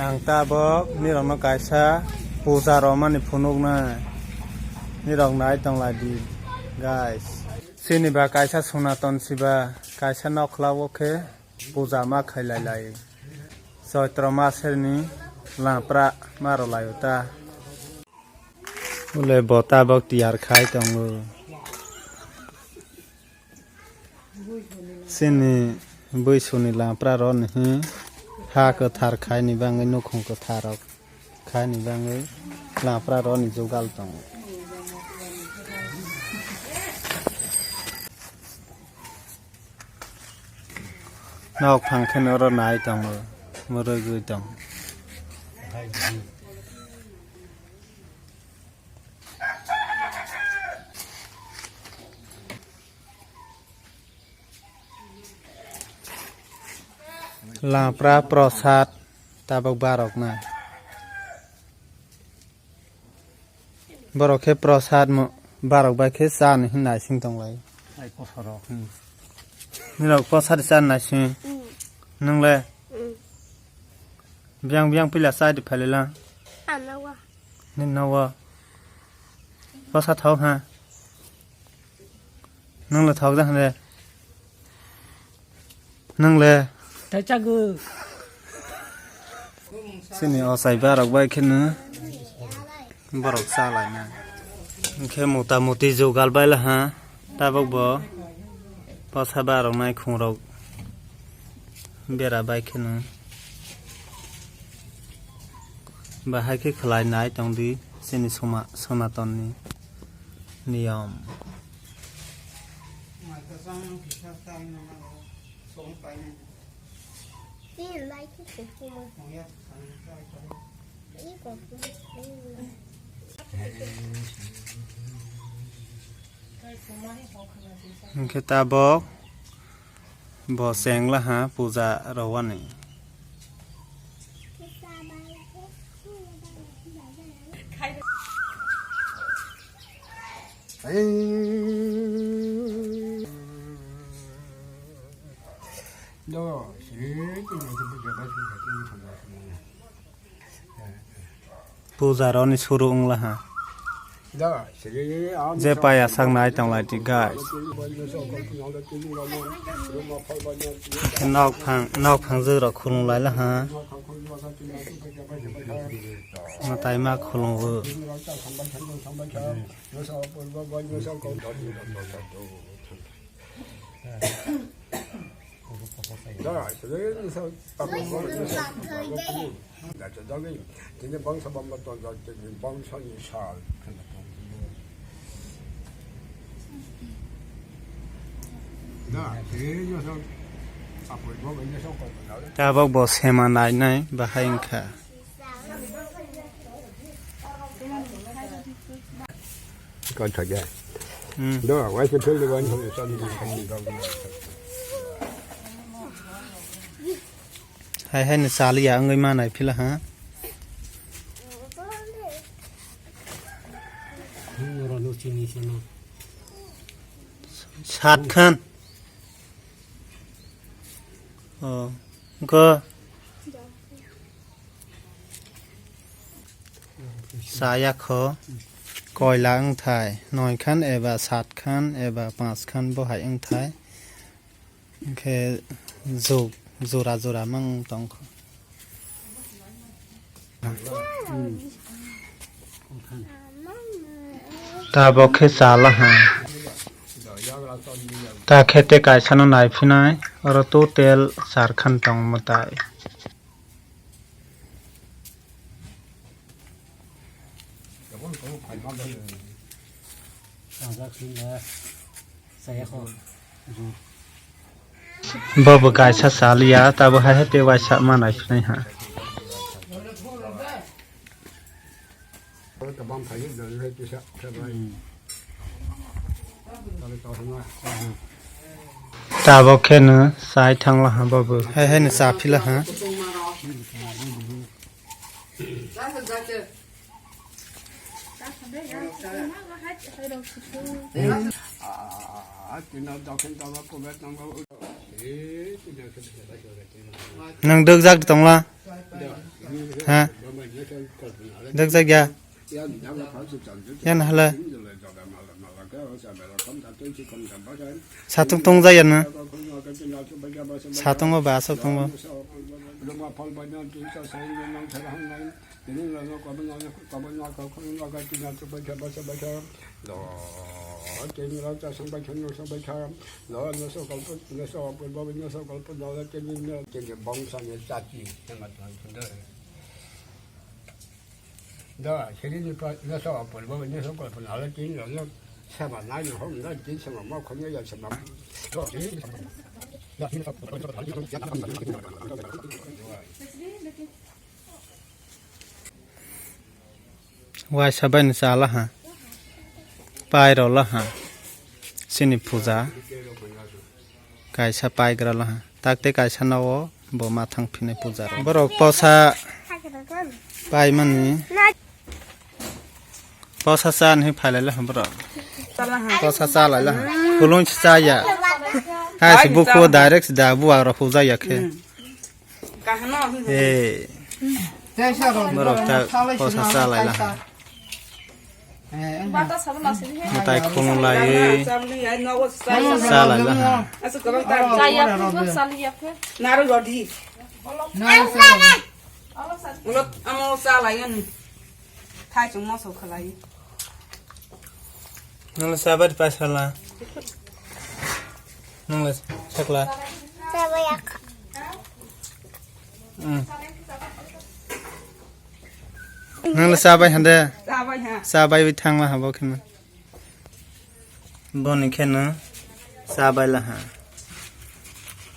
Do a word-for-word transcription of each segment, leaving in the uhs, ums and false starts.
Ang tabok nirokno kaisa puja romani phunuknai. Nirok nai tonglaidi, guys. Chini ba kaisa Sonaton Siba, kaisa nokhla o khe puja ma khailai lai. Choitro maseni lampra ma rwlai o ta. Bole bo tabok tiyar khai tongo. Chini bwswkni lampra roni hi ha kwthar khaini bagwi, nukhung kwthar rok khaini bagwi lampra roni jugal tongo. Nok phang khe oro nai tongo, mwrwgwi tong. Lampra prosad tabok barok na. Borok khe prosad mo-, barok bai khe chani hin naising tonglai. Ai kosorok. Hmm. Nirok prosad chan naising. Hmm. Nwngle? Hmm. Biang biang pila chai di phailai lang. Ano wa. Nini nogo bwsa thok ha. Nwng le thok da hwnle. Nwng le. Tei chago. Chini ochai barok bai kheno borok chalaina. Hwnkhe mota moti jugal bai la ha. Tabok bo bwsa barok nai khungrok bera bai kheno. Bahai khe khlai nai tong di chini soma-, Sonaton ni niyom. Hwnkhe tabok bo chengla ha puja rwani. Puja roni suru wngla ha. Je paya sak nai tong lai di, guys. Nok phang, nok phang jwk rok khulum lai la ha. Mwtai ma khulum o. Tabok bo sema nai nai bahai wngkha. Kau thajai. Hmm. Do, wai se phil de wani hoi sa ni. Hai hai ni saliya wngwi manai phila ha. Sat khan. Oh, go. Saya kho koila wngthai noi khan eba sat khan eba panch khan bo hai wngthai. Hwnkhe jug jora jora mang tong kho. Tabok khe chala ha. Ta khe te kaisa no naiphinai, oro total char khan tong mwtai. Bobo kaisa chaliya, tabo hai hai tei waisa ma naiphinai ha. Tabo kheno chai thangla ha bobo. Hai hai no cha phila ha. Nwng dwkjak tongla? Ha? Dak jak ya. Yan hala. Satung tong jak ya na. Satung o ba asok tong o. Waisa bai ni chala ha. Pai rw la ha. Chini puja. Kaisa paigra la ha. Tak tei kaisa nogo bo ma thang phini puja rw. Borok posa pai mani. Posa cha ni phai lai la ha borok. Posa cha lai la ha. Hulung cha ya. Hai se buku direct da bu aro puja ya khe. Kahano. Eh. Borok ta posa cha lai la ha. Matai khulum lai cha lai la ha. Naru rodi. Ulo amo cha lai ani. Thai chung moso khalai. Nang le sabat pa sala. Nang le sakla. Sabai ak. Hmm. Nang le sabai hande. Sabai ha. Sabai wi thangla habo khina. Boni kheno sabai la ha.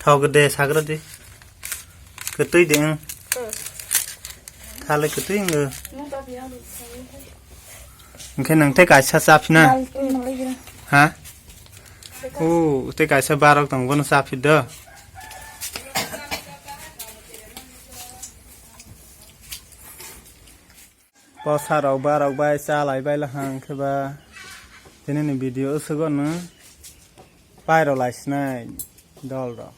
Thok de sagra de. Ketui de. Thale ketui ngo. Hwnkhe nwng tei kaisa chaphina? Ha? O, tei kaisa barok tongo, bono chaphi do. Posa rok barok bai cha lai bai la hang khe ba tini ni video o sugo no pai rw lai sinai dol rok.